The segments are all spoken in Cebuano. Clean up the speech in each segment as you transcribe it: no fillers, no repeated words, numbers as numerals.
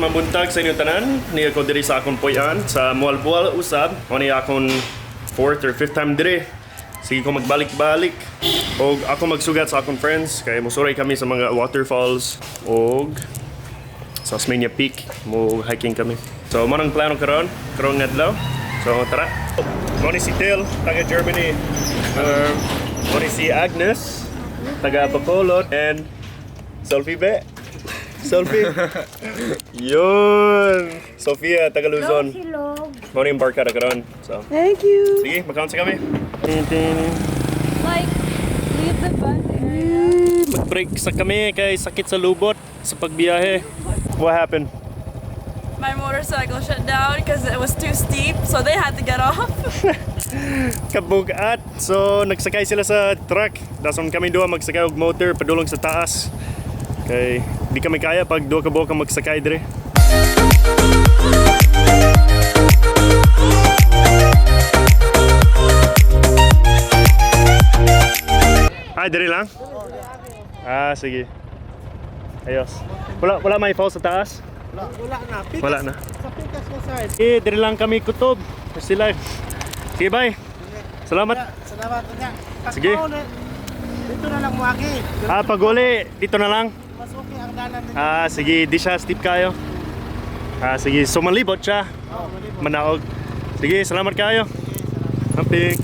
Mabuntag sa inyong tanan. Ni ako diri sa akong puy-an sa Moalboal usab. Mao ni akong fourth or fifth time diri. Sige ko magbalik-balik. Og ako magsugat sa akong friends kay mosuray kami sa mga waterfalls og sa Osmeña Peak mo hiking kami. So mo nang plano karon, karong adlaw. So tara. Mo ni si Till, taga Germany. Mo ni si Agnes, taga Bacolod, and Sophie be. Sophie. Yun. Sophia, taga Luzon. Silog. Mo ni yung barkada karon. So, Thank you. sige, magkaon sa kami. Tin, tin. Like, leave the bus area. Mag-break sa kami kay sakit sa lubot sa pagbiyahe. What happened? My motorcycle shut down because it was too steep, so they had to get off. Kabugat. So, nagsakay sila sa truck. Dason kami duha magsakay og motor padulong sa taas. Kay di kami kaya pag duha ka buok ang magsakay dire. Ay, dire lang? Ah, sige. Ayos. Wala may falls sa taas? Wala na. Pikas, Wala na. Sa pikas ko side. Eh, dire lang kami kutob. Sila. Sige, bye. Salamat. Salamat niya. Sige. Dito na lang muagi. Ah, pag uli, dito na lang. Mas okay ang dalan ninyo. Ah, sige, di siya steep kayo. Ah, sige, so malibot siya. Oh, malibot. Manaog. Sige, salamat kayo. Hamping.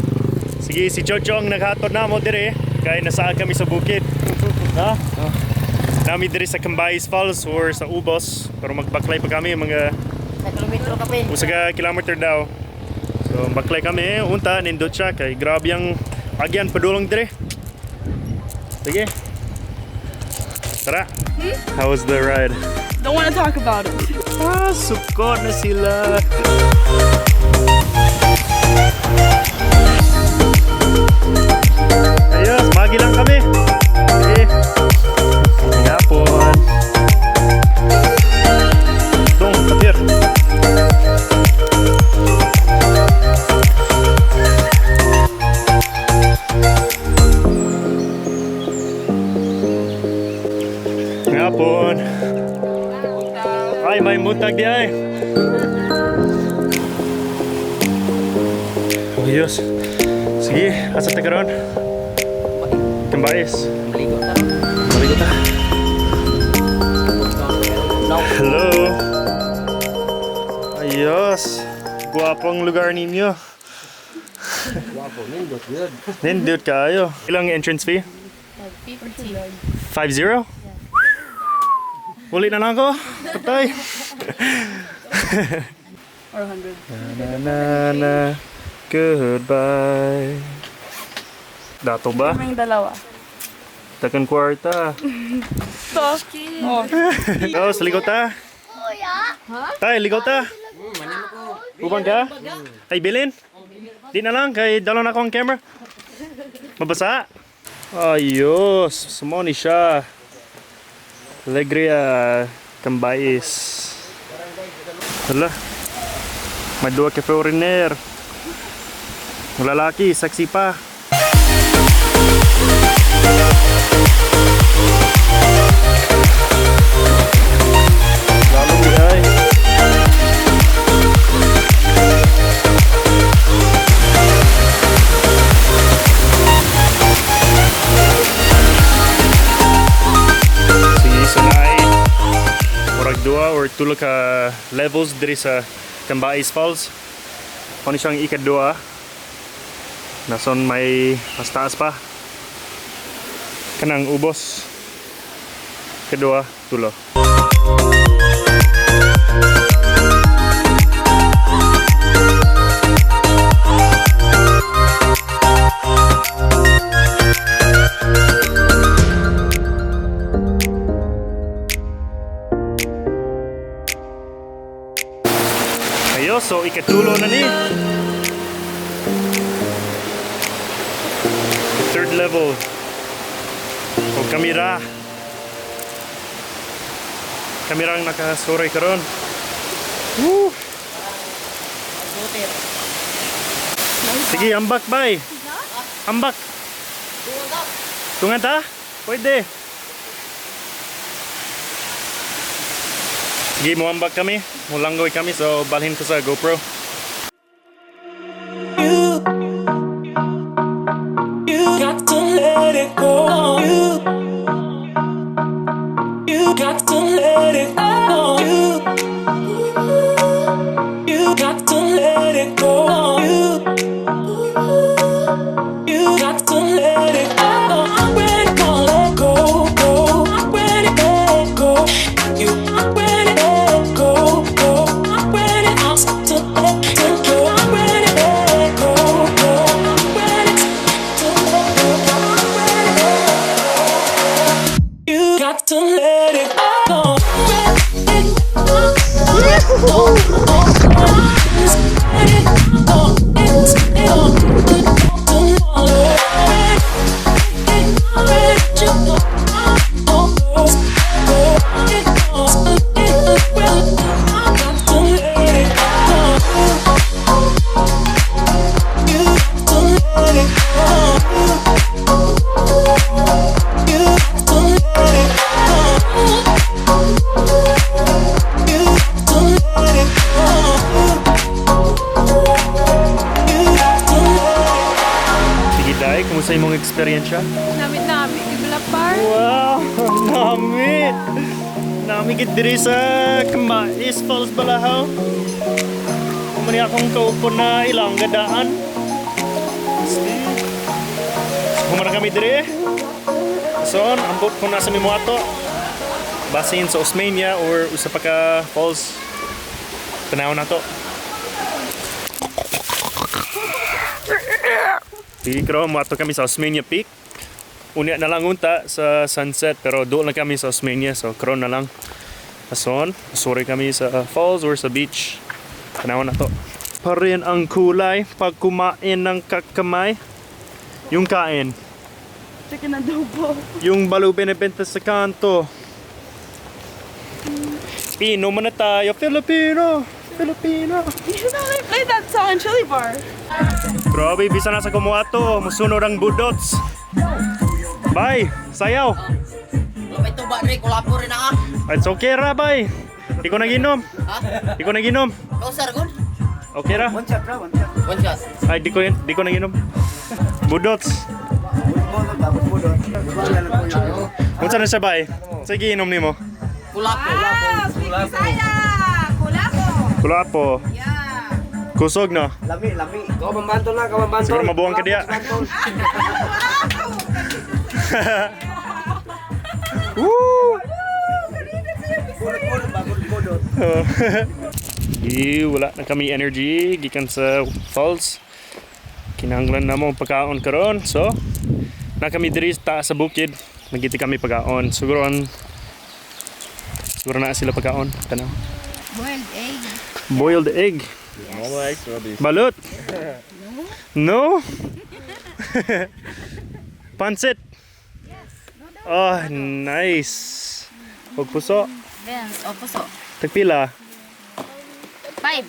Sige, si Jojo ang naghatod na mo dire. Kay nasaad kami sa bukid. Ha? Nami dire sa Cambayes Falls or sa Ubos. Pero magbaklay pa kami mga Sa kilometro ka pa. usa ka kilometer daw. So baklay kami, unta nindot siya kay grabe ang agyan padulong dire. Sige. Tara. How was the ride? Don't want to talk about it. Ah, sukot na sila. Ayos, magi lang kami. Sige. Hapon. Dong, kapir. Hapon. Ay, may mutag di ay. Oh, Diyos. Sige, asa ta karon? Kambayes. Maligo ta. Maligo ta. Hello. Ayos. Gwapong lugar ninyo. Wapo, nindot yun. Nindot kayo. Ilang entrance fee? 50. 5-0? Uli na lang ako. Patay. Or 100. Na na na. Goodbye. Dato ba? Kaming dalawa. Takan kwarta. To. Oh. Oh, ligaw ta. Tay, ligaw ta. Uban ka? Ay, bilin. Di na lang, kay dalo na ako ang camera. Mabasa. Ayos, sumoni siya. Alegria, Cambais. Hala. May duha ka foreigner. Ang lalaki, sexy pa. Lalo ay. Sige, so naay murag duha or tulo ka levels diri sa Cambais Falls. Kung siyang ikadua, nason may mas taas pa. Kanang ubos. Kadua, tulo. Ayo, so ikatulo na ni. The third level. O kamera. Kamera ang nakasuray karon. Woo! Sige, ambak bay. Ambak. Tungan ta? Pwede. Sige, muambak kami. Mulanggoy kami, so balhin ko sa GoPro. You got to let it go. You got to let it go. You got to let it go. You got to let it go. I'm ready to let go, go. I'm ready to let go. You, I'm ready to let go, go. I'm ready to let to go. I'm ready to let go, go. I'm ready to let go. I'm ready to let go. You got to let it go. Let it go. Let it go. Let it go. Sige, Day, kumusta imong eksperyensya? Namit nami, Giblapar. Wow! Nami! Nami gid diri sa Kamais Falls Balahaw. Kumani akong kaupo na ilang gadaan. Humara kami diri. So, ambot ko na sa mimuato. Basin sa Osmeña or usa pa ka falls. Tanaw na to. Di kro muato kami sa Osmeña Peak. Unya na lang unta sa sunset pero doon lang kami sa Osmeña, so karon na lang. Ason, sorry kami sa falls or sa beach. Tanawan na to. Pa rin ang kulay pag kumain ng kakamay. Yung kain. Chicken adobo. Yung balo binibenta sa kanto. Inom na tayo, Filipino! Filipino! You know they played that song in Chili Bar. Grabe, bisa na sa kumuato. Musunod ang budots. Bye! Sayaw! May tuba rin, kulapo rin ah. It's okay ra, bay. Di ko naginom. Ha? Di ko naginom. Ikaw sir, good? Okay ra? One shot, bro. One shot. One shot. Ay, di ko naginom. Budots. Unsa na siya, bay? Sige, inom nimo. Kulapo. Ah, speak Bisaya! Kulako! Kulapo. Yeah! Kusog na. Lami, lami. Kau membantu na, kau membantu. Siguro mabuang ka diya. Woo! Di, wala na kami energy gikan sa falls. Kinahanglan na mo pagkaon karon. So, na kami diri sa taas sa bukid. Nagiti kami pagkaon. Siguro na sila pagkaon. Tanaw. Boiled egg. Boiled egg. Balut. No? Pansit. Oh, nice. Og puso. Then, o puso. Tagpila. Five.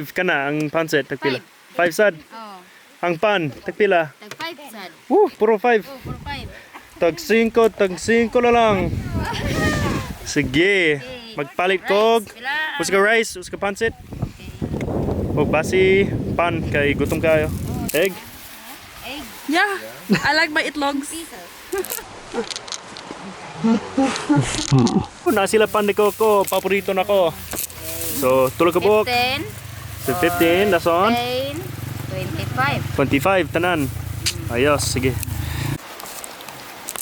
5 ka na ang pansit. Tagpila. 5 sad. Oh, Ang pan. Tagpila. tag five sad. Woo, puro 5. Oh, puro five. Tag 5, tag 5 na lang. Sige. Magpalit kog. Pila. Usa ka rice, usa ka pansit. Og basi pan kay gutom kayo. Egg. Egg. Yeah. I like my itlogs. Pieces. Na sila pan de coco, paborito na ko. So, tulo ka buok. 15. So, 15, that's on. 10. 25. 25, tanan. Ayos, sige.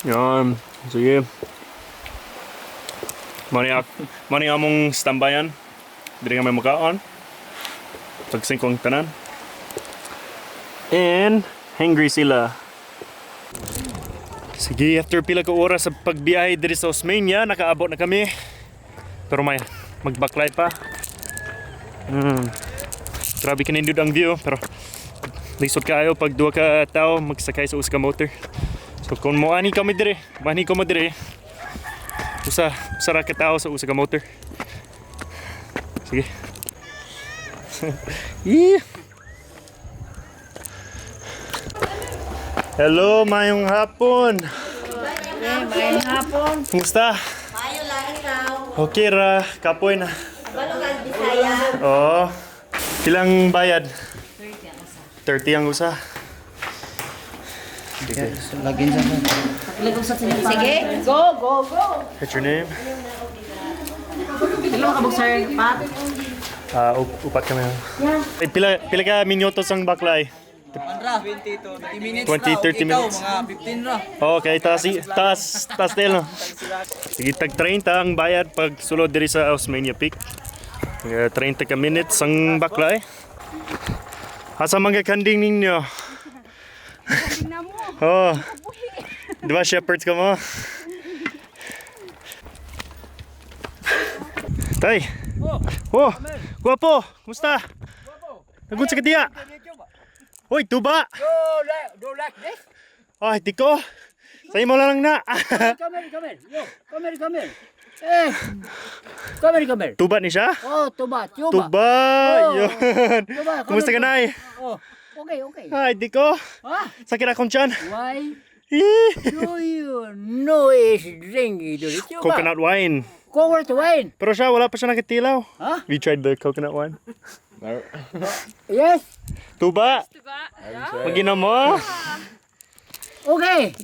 Yan, sige. Mani, mani among stambayan. Diri nga may mukaon. Pagsingkong tanan. And, hungry sila. Sige, after pila ka oras sa pagbiyahe diri sa Osmeña, nakaabot na kami. Pero may magbaklay pa. Grabe kanindot ang view, pero lisod kaayo pag duha ka tao magsakay sa usa ka motor. So kung moani kami dire, moani ko mo dire. Usa ra ka tao sa usa ka motor. Sige. Yeah. Hello, mayong hapon. Mayong hapon. Kumusta? Mayo lang ikaw. Okay ra, kapoy na. Oo. Ilang bayad? 30 ang usa. Sige, go, go, go. What's your name? Ilan ka sir? Pat? Ah, upat kami. Eh, pila ka minutos ang baklay? Ra, 20 to 30 minutes. 20, 30 minutes. Mga 15 ra. Okay, taas, taas, taas din, no? Sige, tag 30 ang bayad pag sulod diri sa Osmania Peak. Mga 30 ka minutes ang baklay. Asa mga kanding ninyo? Oh. Di ba shepherds ka mo? Tay. Oh. Guwapo. Kumusta? Nagun sa kadiya. Hoy, tuba. Do like this? Ay, di ko. Sa imo lang na. Come here, come here. Yo, come here, come here. Eh, come here, come here. Tuba ni siya? Oh, tuba, tuba. Tuba! Oh. Yun. Tuba, come Kumusta ka here. na? Oh, okay, okay. Ay, di ko. Ha? Sakit akong tiyan. Why Eh. do you know is drinking to the tuba? Coconut wine. Coconut wine. Pero siya, wala pa siya nakatilaw. Huh? We tried the coconut wine. Yes. Tuba! Diba? Maginom mo? Okay.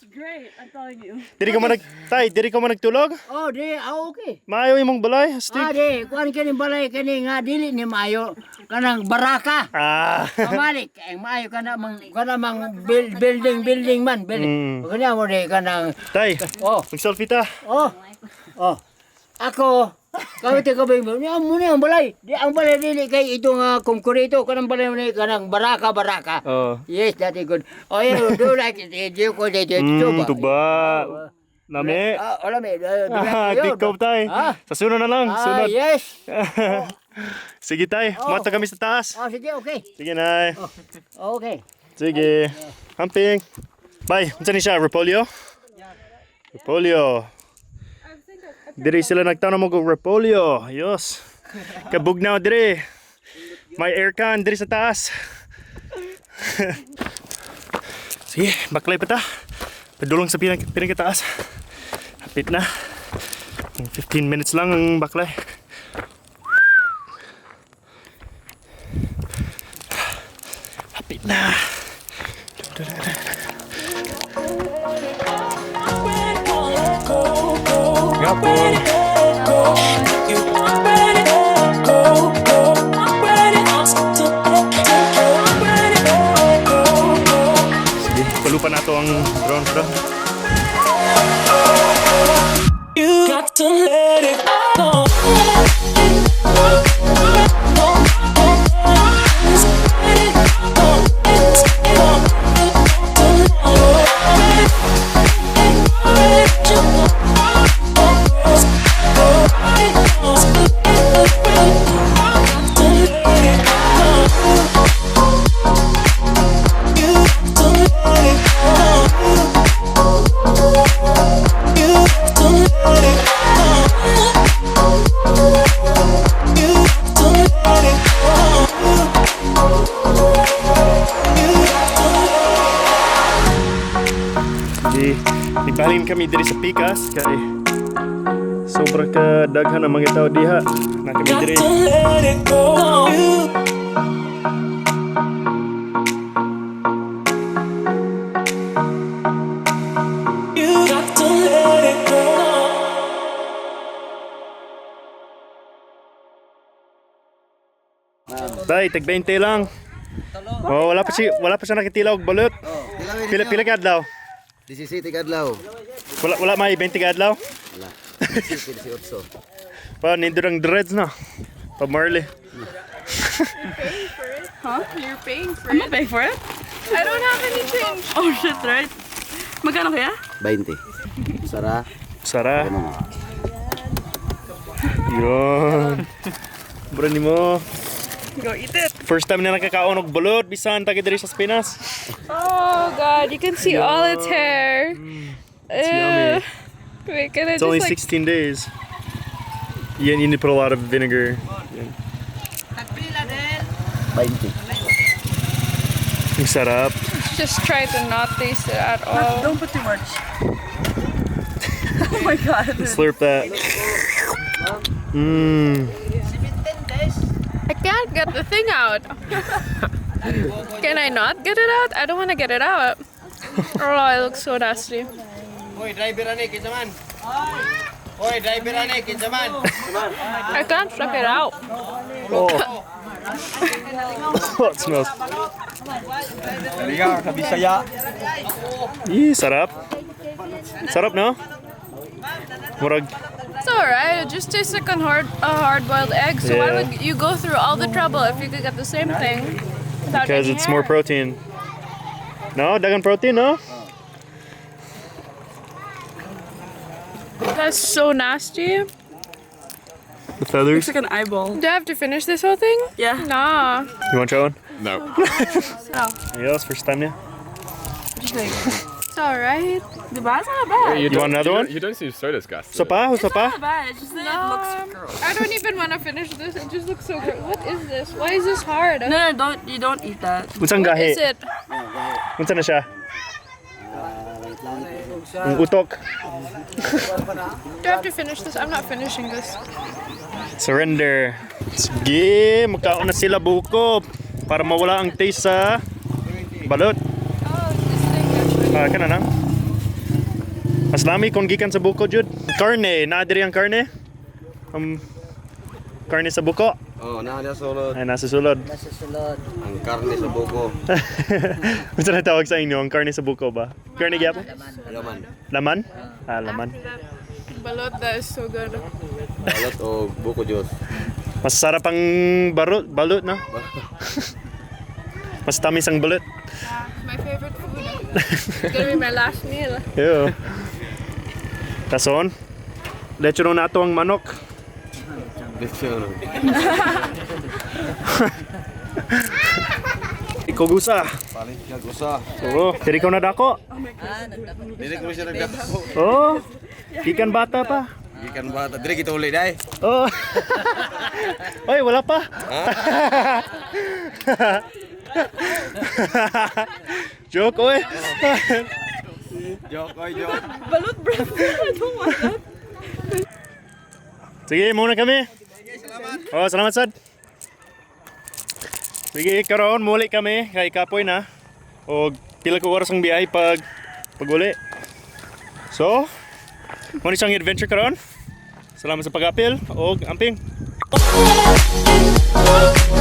Great, I'm telling you. Diri ka man nag... Tay, diri ka man nagtulog? Oh, di, ah, okay. Maayo imong balay, Ah, astig. di, kuan kini balay kini nga dili ni maayo kanang baraka. Ah. Pamalik, ang maayo kana mang kana mang building building man, building. Kanya mo di kanang Tay, oh, mag-selfie ta. oh. Oh. Ako kami te kabay mo. Niya mo ni ang balay. Di ang balay dili kay ito nga konkreto kanang balay ni kanang baraka baraka. Oh. Yes, that is good. Oh, you do like it. You ko di Tuba. Lami. Ah, wala may. Ah, di ko, tay. Ah. Sa sunod na lang. Ah, Sunod. yes. Sige, tay. Oh. Mata kami sa taas. Oh, sige, okay. Sige, nay. Okay. Sige. Humping. Bye. Unsa ni siya? Repolyo? Repolyo. Diri sila nagtanong mo og repolyo. Ayos. Kabugnaw diri. May aircon diri sa taas. Sige, baklay pa ta. Padulong sa pinakataas. Hapit na. 15 minutes lang ang baklay. Hapit na. I'm ready to let go, go. I'm Gapo. ready to let go. You, I'm ready to let go, go. I'm ready to let go. I'm ready to let go, go. Sige, palupa na to ang drone bro. You got to let it go. Sige, ibalin kami diri sa Pikas kay sobra ka daghan ang mga tao diha. Na kami Got diri. to let it go. You You got to let it go. Tay, tag 20 lang. Oh, wala pa siya nakitilaw og balot. Pila ka adlaw? 17 kadlaw. Wala may 20 ka adlaw? Wala. 17, 18. Pa nindot ang dreads na. Pa Marley. Huh? You're paying for it? I'm not paying for it. I don't have any change. Oh shit, right? Magkano kaya? 20. Sara. Sara. Ganun. Yun. Bro ni mo. Go eat it. First time na nakakaon og balot bisan taga diri sa Pinas. Oh god, you can see all its hair. It's yummy. Wait, can I It's only just like 16 days. Yeah, you need to put a lot of vinegar. Yeah. 20. Ang sarap. just try to not taste it at all? Don't put too much. Oh my god. Slurp that. Mmm. can't get the thing out. Can I not get it out? I don't want to get it out. Oh, it looks so nasty. Hoy, driver ani kinsa man? Hoy, driver ani kinsa man? I can't suck it out. Oh. It smells. Kaliga ka Bisaya. Ih, sarap. Sarap, no? Murag, It's alright. It just tastes like a hard-boiled egg. So why would you go through all the trouble if you could get the same thing without because any it's more hair? protein. No, dagan protein, no? That's so nasty. The feathers. Looks like an eyeball. Do I have to finish this whole thing? Yeah. Nah. You want to try one? No. Yes, first time, yeah. It's alright. Diba? It's not bad. You want another one? You don't seem so disgusted. Sopa? Sopa? Bad. It's just that it looks gross. I don't even want to finish this. It just looks so gross. What is this? Why is this hard? No, don't you don't eat that. Unsang What gahi? is it? Unsa na siya? Ang utok. Do I have to finish this? I'm not finishing this. Surrender. Sige, magkaon na sila buko para mawala ang taste sa balot. Oh, this thing actually. Ah, kana na. Mas lami kung gikan sa buko jud. Karne, naa diri ang karne. Karne sa buko. Oh, naa na sulod. Ay, nasa sulod. Nasa sulod. Ang karne sa buko. Unsa na tawag sa inyo ang karne sa buko ba? Karne gyapon? Laman. Laman? Ah, laman. After that balot, that is so good. Balot o buko juice. Mas sarap ang barot, balot, no? Mas tamis ang balot. My favorite food. It's gonna be my last meal. Ew. Kason, lecho na nato ang manok. Lechon. Ikugusa. Palit ka gusa. Oo, diri ko na dako. Dili ko siya nagdako. Oh, ikan bata pa. Gikan bata dili kita uli dai. Oh. Oy, wala pa. Joke, oy. Joke oy, joke. Balot breath. I don't want that. Sige, muna kami. Oh, salamat sad. Sige, karon muli kami kay kapoy na. Og pila ko oras ang biyahe pag paguli. So, mo ni siyang adventure karon. Salamat sa pag-apil og amping. Oh.